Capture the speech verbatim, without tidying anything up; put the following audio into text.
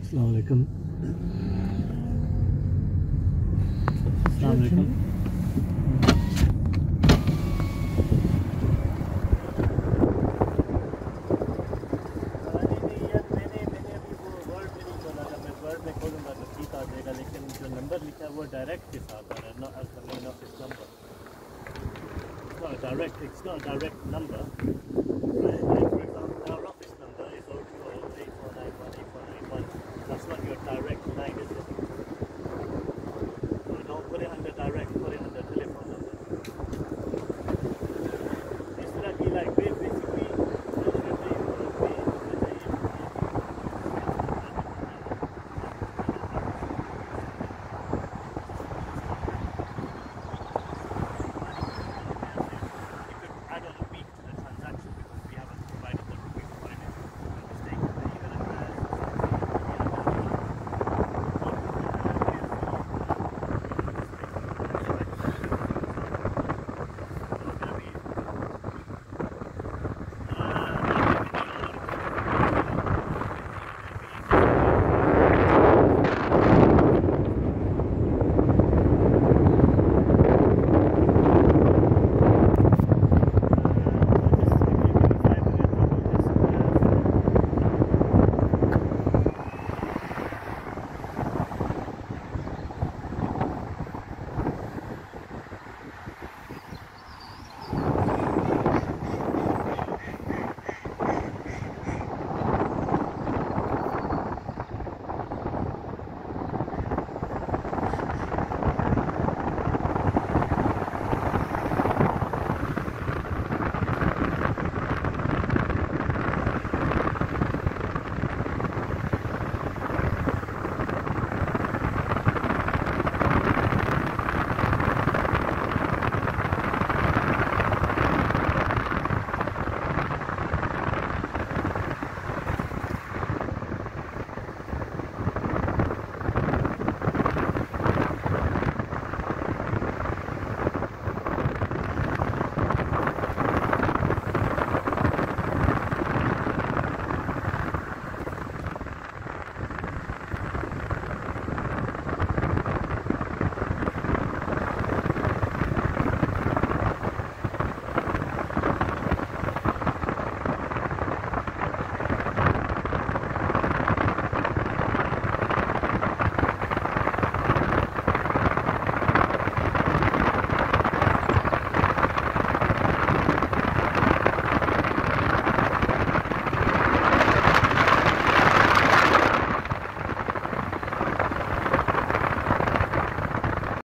السلام عليكم. السلام عليكم. मैंने मैंने अभी वो वर्ड में नहीं खोला था। मैं वर्ड में खोलूंगा तो ठीक आ जाएगा, लेकिन जो नंबर लिखा है वो डायरेक्ट के साथ आ रहा है, not as the main office number. It's not a direct, it's not a direct number.